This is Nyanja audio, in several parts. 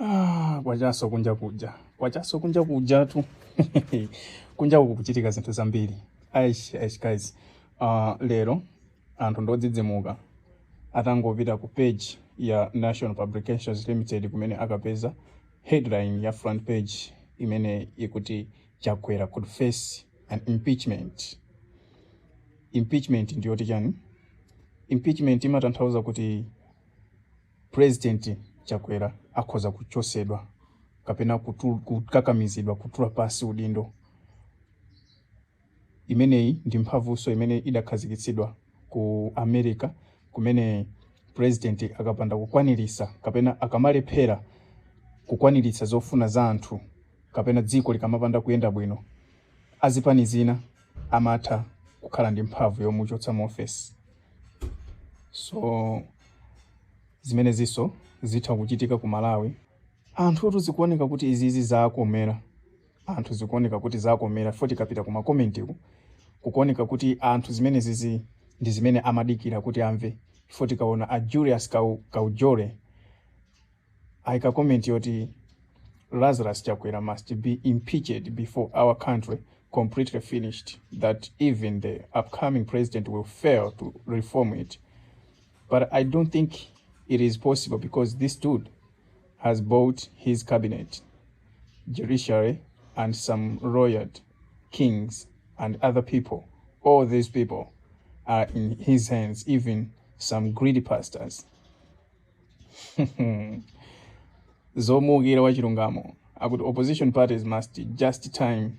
Ah, kwachaso kunja kuja, kwachaso kunja kujatu, kunja uku kuchitika zinthu zambiri. Aish, aish, guys, lero anthu ndodzidzimuka atangopita ku page ya National Publications Limited, kumene akapeza headline ya front page imene ikuti "Chakwera could face an impeachment". Impeachment ndiyoti chani? Impeachment imatanthauza kuti President Chakwera akhoza kuchosedwa kapena kukakamizidwa kutula pasi udindo. Imeneyi ndi mphamvunso imene idakhazikitsidwa ku America, kumene president akapanda kukwanirisa kapena akamalephera kukwaniritsa zofuna za anthu kapena dziko likamapanda kuyenda bwino, azipani zina amatha kukhala ndi mphamvu yomuchotsa mu ofesi. So zimenezinso zitha kuchitika ku Malawi. Anthutu zikuoneka kuti izizi zakomera anthu, zikuoneka kuti zakomera fo. Tikapita ku ma comment ku, kukuoneka kuti anthu zimenezizi ndi zimene amadikira kuti amve. Fo tikaona a Julius Kaujore ayika comment yoti "Lazarus Chakwera must be impeached before our country completely finished, that even the upcoming president will fail to reform it. But I don't think it is possible because this dude has bought his cabinet, judiciary and some royal kings and other people. All these people are in his hands, even some greedy pastors." Zomukira wachilungamo akuti "Opposition parties must just time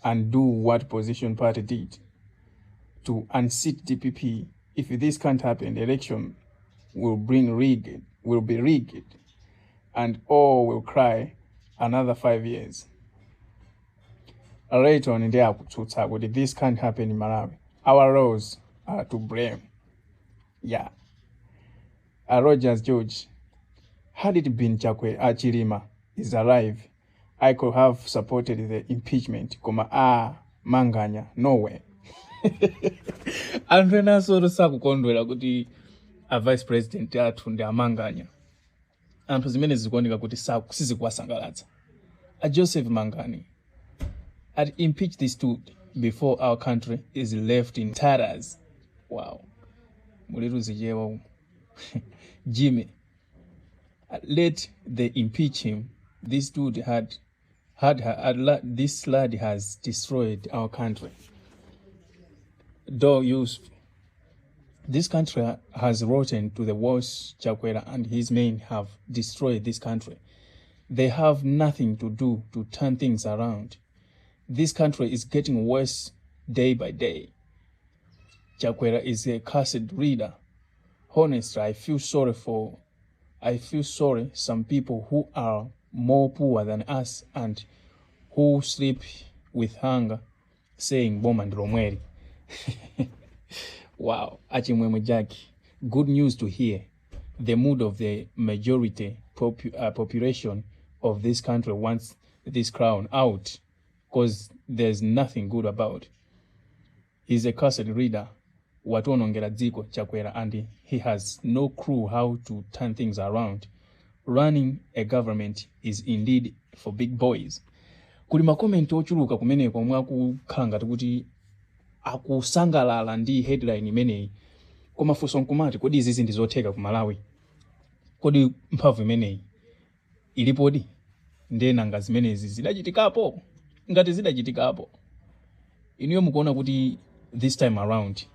and do what opposition party did to unseat DPP. If this can't happen, the election will be rigged and all will cry another 5 years." Rayton ndiye akutsutsa kuti "This can't happen in Malawi. Our laws are to blame." Yeah. Rogers George, "Had it been Chakwe Chilima is alive, I could have supported the impeachment. Koma ah, Manganya, no way." Anthu enanso sakukondwera kuti a vice president athu ndi amanganya. Anthu zimene zikuoneka kuti sizikuwasangalatsa. A Joseph Mangani ati "Impeach this dude before our country is left in tatters." Wow, mulitu zichewa umu. Jimmy, "Let they impeach him. This dude had had, had this lad has destroyed our country." Do Yusuf, "This country has rotten to the worst. Chakwera and his men have destroyed this country. They have nothing to do to turn things around. This country is getting worse day by day. Chakwera is a cursed leader. Honestly, I feel sorry some people who are more poor than us and who sleep with hunger saying boma ndilomweli." Wow. Achimwemwe Jack, "Good news to hear. The mood of the majority population of this country wants this clown out because there's nothing good about. He's a cursed leader. Wationongera dziko Chakwera and he has no clue how to turn things around. Running a government is indeed for big boys." Kuli ma comment ochuluka kumeneko omwe akukhala ngati kuti akusangalala ndi headline imeneyi. Koma funso nkumati, kodi izizi ndi zotheka ku Malawi? Kodi mphamvu imeneyi ilipodi? Ndiye nanga zimenezi zidachitikapo? Ngati zidachitikapo, inuyo mukuona kuti this time around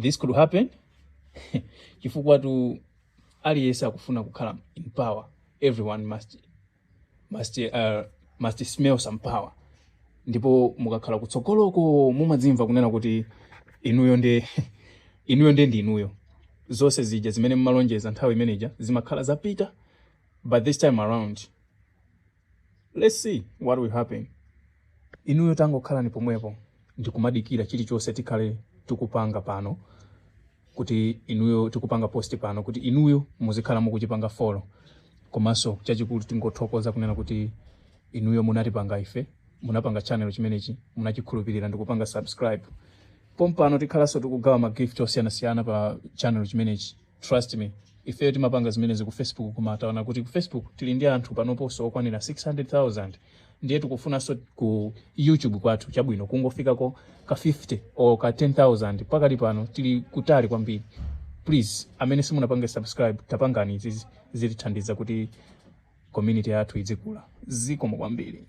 this could happen? Chifukwa tu aliyense akufuna kukhala in power. Everyone must smell some power. Ndipo mukakhala kutsogoloko mumadzimva kunena kuti inuyo nde ndi inuyo. Zonse zija zimene mmalonjeza nthawi imeneja zimakhala zapita. But this time around, let's see what will happen. Inuyo tangokhalani pomwepo ndikumadikira chilichonse tikhale tikupanga pano, kuti inuyo tikupanga post pano, kuti inuyo muzikhala mukuchipanga follow. Komanso chachikulu, tingothokoza kunena kuti inuyo munatipanga ife, munapanga channel chimenechi, munachikhulupirira ndikupanga subscribe. Pompano tikhalanso tikugawa ma gift osiyanasiyana pa channel chimenechi. Trust me. Ifeyo timapanga zimenezi ku Facebook, koma taona kuti ku Facebook tili ndi anthu panoponso okwanira 600,000, ndiye tikufunanso ku YouTube kwathu, chabwino, kungofikako ka 50 or ka 10,000. Pakali pano tili kutali kwambiri. Please, amene simunapange subscribe, tapangani izizi, zitithandiza kuti community yathu izikula. Zikomo kwambiri.